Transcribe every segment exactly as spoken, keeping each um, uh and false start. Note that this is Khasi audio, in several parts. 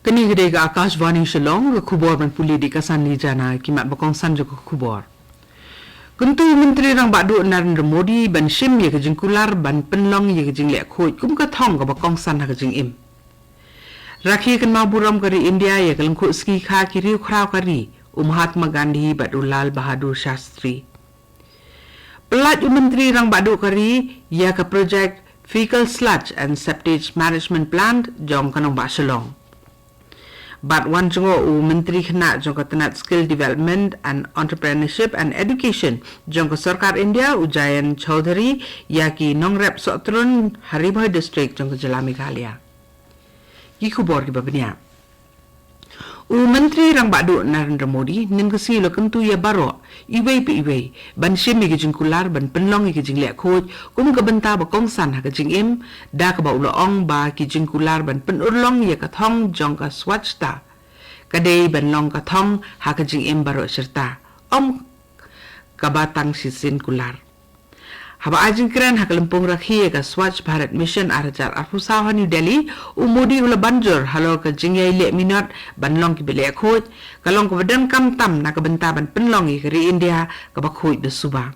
Kane ka dei ka Akashvani Shillong, ka khubor ban pule da ka Sanli Jana, ki mat ba kongsan jong ka khubor. Kyntu u Myntri Rangbah Duh Narendra Modi ban shim ïa ka jingkular ban pynlong ïa ka jingleh khuid kum ka thong kaba kongsan ha ka jingim. Rakhe kynmaw burom ka ri India ïa ka lyngkhuh sngi kha ki riewkhraw ka ri, u Mahatma Gandhi bad u Lal Bahadur Shastri. Pyllait u Myntri Rangbah Duh ka ri ïa ka projek Faecal Sludge and Septage Management Plant jong ka nongbah Shillong. Bad wan jngoh u Myntri Khynnah jong ka tnat Skill Development and Entrepreneurship and Education jong ka Sorkar India, u Jayant Chaudhary, ïa ki nongrep sohtrun ha Ri Bhoi District jong ka jylla Meghalaya. Ki khubor kiba bniah. U Myntri Rangbah Duh Narendra Modi hynnin ka sngi u la kyntu ïa baroh, iwei pa iwei, ban shim ïa ka jingkular ban pynlong ïa ka jingleh khuid kum ka bynta ba kongsan ha ka jingim, da kaba u la ong ba ki jingkular ban pynurlong ïa ka thong jong ka Swachhata ka dei ban long ka thong ha ka jingim baroh shirta, ym kaba tang shisien kular. Haba ai jingkren ha ka lympung rakhe ïa ka Swachh Bharat Mission ar hajar arphew saw ha New Delhi, u Modi u la ban jur halor ka jingïaleh minot ban long kiba leh khuid, ka long kaba donkam tam na ka bynta ban pynlong ïa ka ri India kaba khuid ba suba.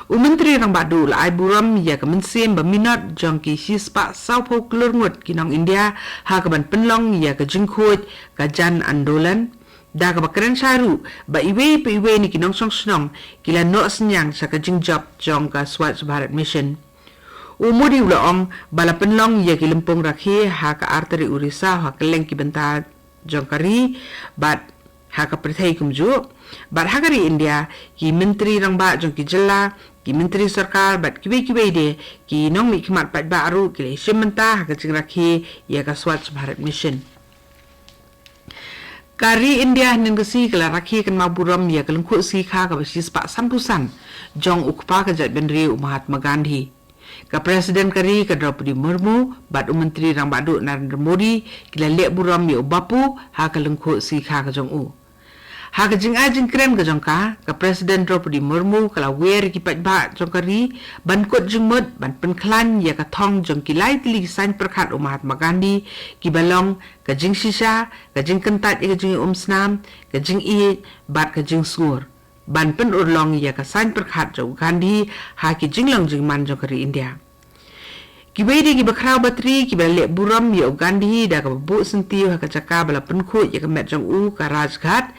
U Myntri Rangbah Duh u la ai burom ïa ka mynsiem ba minot jong ki shispah sawphew klur ngut ki nong India ha kaban pynlong ïa ka jingkhuid ka Jan Andolan, da kaba kren shai ruh ba iwei pa iwei na ki nongshong shnong ki la noh synñiang sha ka jingjop jong ka Swachh Bharat Mission. U Modi u la ong ba la pynlong ïa ki lympung rakhe ha ka artari u Risaw ha kylleng ki bynta jong ka ri bad ha ka pyrthei kumjuh, bad ha ka ri India, ki Myntri Rangbah jong ki jylla, ki Myntri Sorkar bad kiwei kiwei de ki nongmihkhmat paidbah ruh ki la ïashim bynta ha ka jingrakhe ïa ka Swachh Bharat Mission. Ka ri India hynnin ka sngi ka la rakhe kynmaw burom ïa ka lyngkhuh sngi kha kaba shispah sanphew san jong u kpa ka jaitbynriew u Mahatma Gandhi. Ka President ka ri ka Droupadi Murmu bad u Myntri Rangbah Duh Narendra Modi ki la leh burom ïa u Bapu ha ka lyngkhuh sngi kha ka jong u. Ha ka jingai jingkren ka jong ka, ka President Droupadi Murmu ka la wer ïa ki paidbah jong ka ri ban kut jingmut ban pynkhlaiñ ïa ka thong jong ki lai tylli ki saiñ pyrkhat u Mahatma Gandhi, kiba long ka jingshisha, ka jingkyntait ïa ka jingïaumsnam, ka jingïeit bad ka jingsngur, ban pynurlong ïa ka saiñ pyrkhat jong u Gandhi ha ki jinglong jingman jong ka ri India. Kiwei de kiba khraw batri kiba la leh burom ïa u Gandhi da kaba buh syntiew ha ka jaka ba la pynkhuid ïa ka met jong u, ka Rajghat.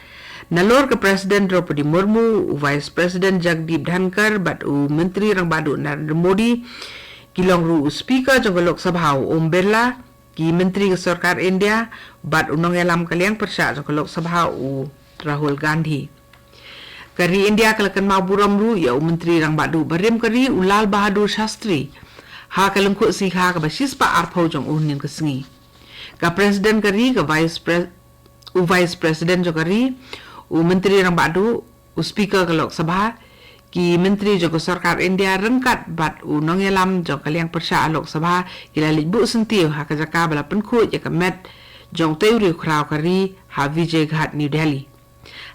Nalor ka President Droupadi Murmu, u Vice President Jagdeep Dhankhar bad u Myntri Rangbah Duh Narendra Modi, ki long ruh u Speaker jong ka Lok Sabha u Om Birla, ki Myntri ka Sorkar India bad u nongïalam ka liang pyrshah jong ka Lok Sabha u Rahul Gandhi. Ka ri India ka la kynmaw burom ruh ïa u Myntri Rangbah Duh barim ka ri u Lal Bahadur Shastri ha ka lyngkhuh sngi kha kaba shispah arphew jong u hynnin ka sngi. Ka President ka ri, ka Vice Pre-, u Vice President jong ka ri, u Myntri Rangbah Duh, u Speaker ka Lok Sabha, ki Myntri jong ka Sorkar India ryngkat bad u nongïalam jong ka liang pyrshah Lok Sabha ki la leit buh syntiew ha ka jaka ba la pynkhuid ïa ka met jong utei u riewkhraw ka ri ha Vijay Ghat, New Delhi.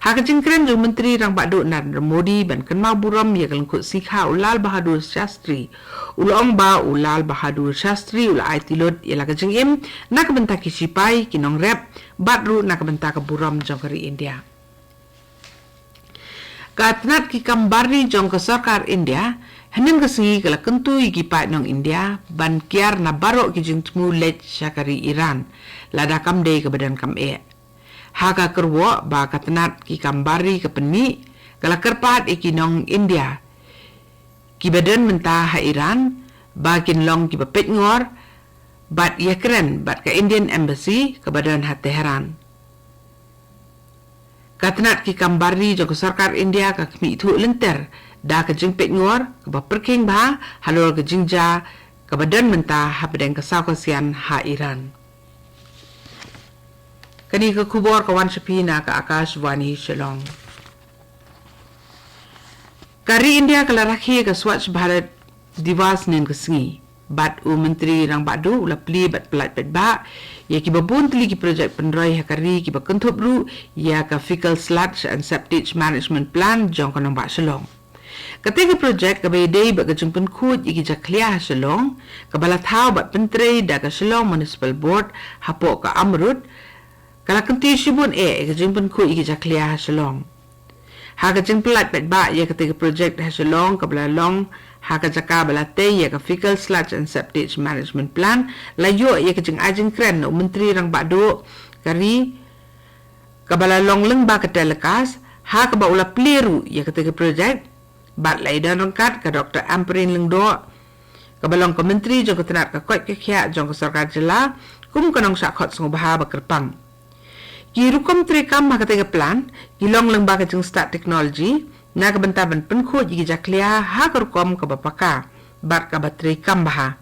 Ha ka jingkren jong u Myntri Rangbah Duh Narendra Modi ban kynmaw burom ïa ka lyngkhuh sngi kha u Lal Bahadur Shastri, u la ong ba u Lal Bahadur Shastri u la aiti lut ïa la ka jingim na ka bynta ki shipai, ki nongrep bad ruh na ka bynta ka burom jong ka ri India. Ka tnat ki kam bar ri jong ka Sorkar India hynnin ka sngi ka la kyntu ïa ki paid nong India ban kiar na baroh ki jingthmu leit sha ka ri Iran, lada kam dei kaba donkam eh. Ha ka kyrwoh ba ka tnat ki kam bar ri ka pynmih, ka la kyrpad ïa ki nong India kiba don mynta ha Iran ba kin long kiba peitngor bad ïakren bad ka Indian Embassy kaba don ha Tehran. Ka tnat ki kam bar ri jong ka Sorkar India ka khmih thuh lynter da ka jingpeitngor kaba pyrkhing bha halor ka jingjia kaba don mynta hapdeng ka saw ka sian ha Iran. Kane ka khubor ka wan sha phi na ka Akashvani Shillong. Ka ri India ka la rakhe ka Swachh Bharat Diwas hynnin ka sngi, bad u Myntri Rangbah Duh u la plie bad pyllait paidbah ïa kiba bun tylli ki projek pynroi ha ka ri, kiba kynthup ruh ïa ka Faecal Sludge and Septage Management Plant jong ka nongbah Shillong. Katei ka projek kaba ïadei bad ka jingpynkhuid ïa ki jakhlia ha Shillong, kaba la thaw bad pyntrei da ka Shillong Municipal Board hapoh ka AMRUT, Ka la kyntiew shibun eh ïa ka jingpynkhuid ïa ki jakhlia ha Shillong. Ha ka jingpyllait paidbah ïa katei ka project ha Shillong kaba la long ha ka jaka ba la tei ïa ka Fecal Sludge and Septic Management Plant, la ïoh ïa ka jingai jingkren na u Myntri Rangbah Duh ka ri, kaba la long lyngba ka telecast, ha kaba u la plie ruh ïa katei ka project, bad la ïadon ryngkat ka Doktor Ampareen Lyngdoh, kaba long ka Myntri jong ka tnat ka koit ka khiah jong ka sorkar jylla, kum ka nongshah khot sngewbha ba kyrpang. Ki rukom treikam ha katei ka plant ki long lyngba ka jingstad technology na ka bynta ban pynkhuid ïa ki jakhlia ha ka rukom kaba paka bad kaba treikam bha,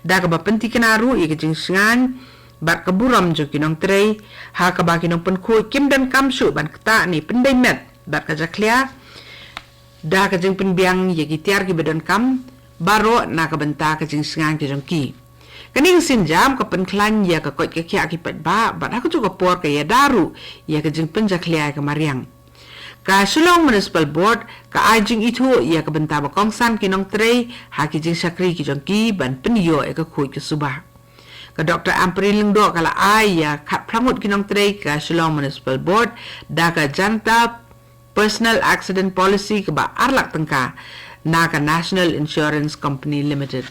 da kaba pyntikna ruh ïa ka jingshngaiñ bad ka burom jong ki nongtrei, ha kaba ki nongpynkhuid kim donkam shuh ban ktah ne pyndei met bad ka jakhlia, da ka jingpynbiang ïa ki tiar kiba donkam baroh na ka bynta ka jingshngaiñ ka jong ki. Kane ka sienjam ka pynkhlaiñ ïa ka koit ka khiah ki paidbah bad ha kajuh ka por ka ïada ruh ïa ka jingpynjakhlia ïa ka mariang. Ka Shillong Municipal Board ka ai jingithuh ïa ka bynta ba kongsan ki nongtrei ha ki jingshakri ki jong ki ban pynïoh ïa ka khuid ka suba. Ka Doktor Ampareen Lyngdoh ka la ai ïa khatphra ngut ki nongtrei ka Shillong Municipal Board da ka Janata Personal Accident Policy kaba ar lak tyngka na ka National Insurance Company Limited.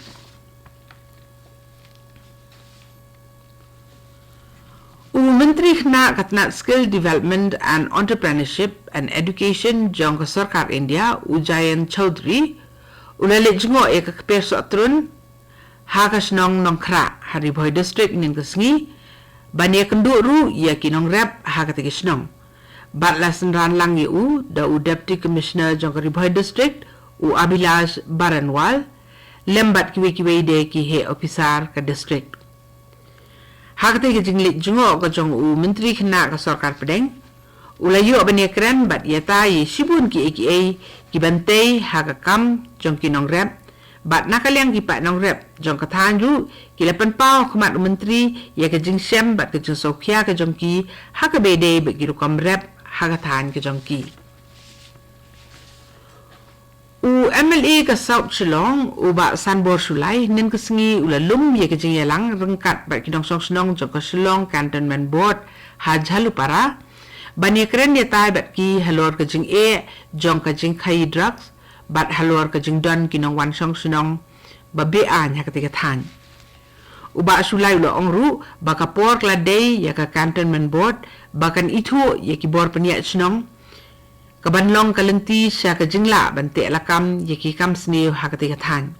U Myntri Khynnah ka tnat Skill Development and Entrepreneurship and Education jong ka Sorkar India, u Jayant Chaudhary, u la leit jngoh ïa ka kper sohtrun ha ka shnong Nongkhrah ha Ri Bhoi District mynne ka sngi, ban ïakynduh ruh ïa ki nongrep ha katei ka shnong. Bad la synran lang ïa u da u Deputy Commissioner jong ka Ri Bhoi District, u Abhilash Baranwal, lem bad kiwei kiwei de ki heh ophisar ka district. Ha katei ka jingleit jngoh ka jong u Myntri Khynnah ka Sorkar Pdeng, u la ïoh ban ïakren bad ïatai ïa shibun kiei kiei kiban tei ha ka kam jong ki nongrep, bad na ka liang ki paid nongrep jong ka thaiñ ruh ki la pynpaw ha khmat u Myntri ïa ka jingshem bad ka jingsngewkhia ka jong ki ha kaba ïadei bad ki rukom rep ha ka thaiñ ka jong ki. U M L A ka South Shillong, u Bah Sanbor Shullai, mynne ka sngi u la lum ïa ka jingïalang ryngkat bad ki nongshong shnong jong ka Shillong Cantonment Board ha Jhalupara, ban ïakren ïatai bad ki halor ka jingeh jong ka jingkhaïi drugs bad halor ka jingdon ki nongwan shong shnong ba beaiñ ha katei ka thaiñ. U Bah Shullai u la ong ruh ba ka por ka la dei ïa ka Cantonment Board ba kan ithuh ïa ki bor pynïaid shnong, kaban long ka lynti sha ka jinglah ban teh lakam ïa ki kam sniew ha katei ka thaiñ.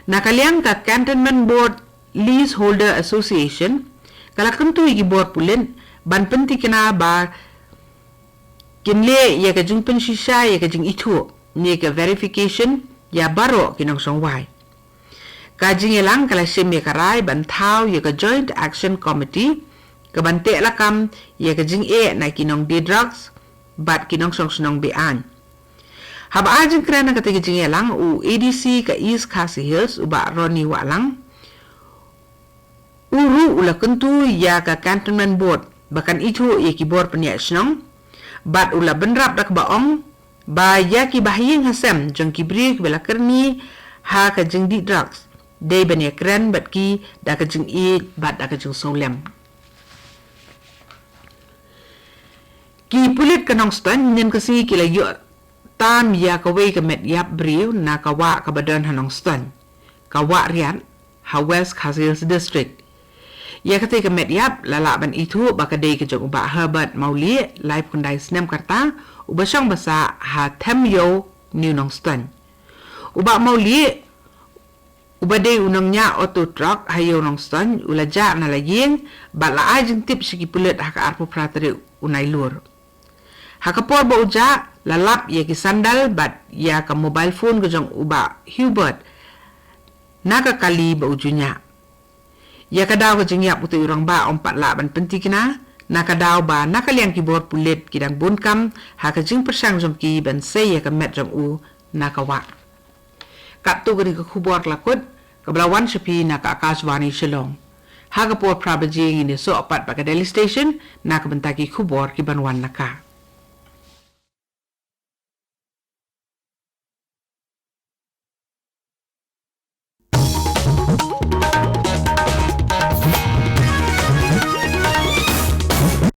Na ka liang ka Cantonment Board Leaseholder Association ka la kyntu ïa ki bor pulit ban pyntikna ba kin leh ïa ka jingpynshisha ïa ka jingithuh ne ka verification ïa baroh ki nongshong wai. Ka jingïalang ka la shim ïa ka rai ban thaw ïa ka Joint Action Committee kaban teh lakam ïa ka jingeh na ki nongdie drugs bad ki nongshong shnong beaiñ. Haba ai jingkren ha katei ka jingïalang, u A D C ka East Khasi Hills, u Bah Ronnie Wahlang, u ruh u la kyntu ïa ka Cantonment Board ba kan ithuh ïa ki bor pynïaid shnong, bad u la bynrap da kaba ong ba ïa ki bahaïing hasem jong ki briew kiba la kyrni ha ka jingdie drugs, dei ban ïakren bad ki da ka jingïeit bad da ka jingsngewlem. Ki pulit ka Nongstoiñ mynne ka sngi ki la ïoh tam ïa kawei ka met ïap briew na ka wah kaba don ha Nongstoiñ, ka Wah Riat, ha West Khasi Hills District. Ïa katei ka met ïap la lah ban ithuh ba ka dei ka jong u Bah Herbert Mawlieh, laiphew khyndai snem ka rta, uba shong basa ha Themïew, New Nongstoiñ. U Bah Mawlieh, uba dei u nongñiah auto truck ha Ïew Nongstoiñ, u la jah na la ïing bad la ai jingtip sha ki pulit ha ka arphew phra tarik u Nailur. Ha ka por ba u jah, la lap ïa ki sandal bad ïa ka mobile phone ka jong u Bah Hubert na ka kali ba u ju ñiah. Ïa ka daw ka jingïap utei u rangbah ym pat lah ban pyntikna, na ka daw ba na ka liang ki bor pulit ki dang bun kam ha ka jingpyrshang jong ki ban sei ïa ka met jong u na ka wah. Katto katne ka khubor ka la kut, kaba la wan sha phi na ka Akashvani Shillong. Ha ka por phra baje ngin ïasoh pat bad ka Delhi Station na ka bynta ki khubor kiban wan na ka.